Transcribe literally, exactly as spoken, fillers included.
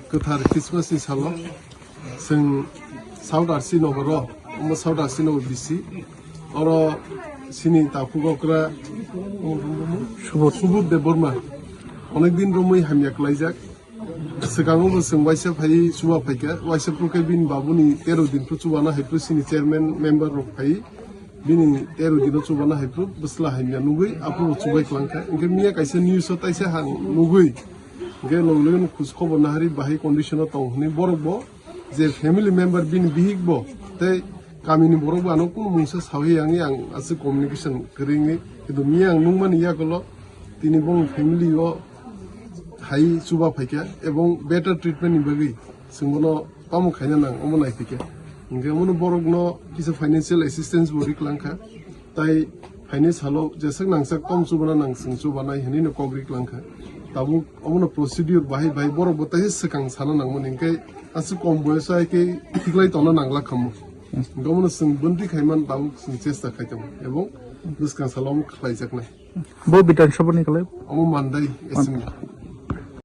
Kwthar Christmas ni salo chwng South R C nogoro, omo South R C nogo bisi. Oro sini takhuk okra Subodh Debbarma. Onek din romwi hamya klaijak. Swkango bo chwng waisa phai chuba phaikha, waisa phuru khe bini babuni tero din phuru chubana hai phuru sini chairman member rok phai bini tero dino chubana hai phuru bwsla hamya nugwi aphuru bo chubai klangkha. Hinkhe miya kaisa news o taisa hang nugwi, hinkhe logi logi no khus khobor nahari bahai condition o tong hwnwi borok bo je family member bini bihik bo tei kamini borok bo ano kunu mungsa sawi yang yang aswk communication kwrwi wngwi, kintu miya ang nukmani yagulo tini bong family o hai chuba phaikha ebong better treatment ni bagwi chwng bono tamo khaina nang omo naiphikha. Hinkhe omono borokno kisa financial assistance bo ri klangkha. Tai phaini salo jeswk nangsak tom chubana nang chwng chubanai hinwi no kok ri klangkha. Tabuk omono procedure bahai bahai borok bo taisa swkang sana nangmani hinkhe aswk kom boyoso hai khe thiklai tongna nangla khamu. Hinkhe omono chwng bwntwi khaiman tabuk chwng chesta khai tongo ebong bwskang salo omo khlaijaknai. Bo Bidhan Sabha ni kwlai? Omo Mandai assembly.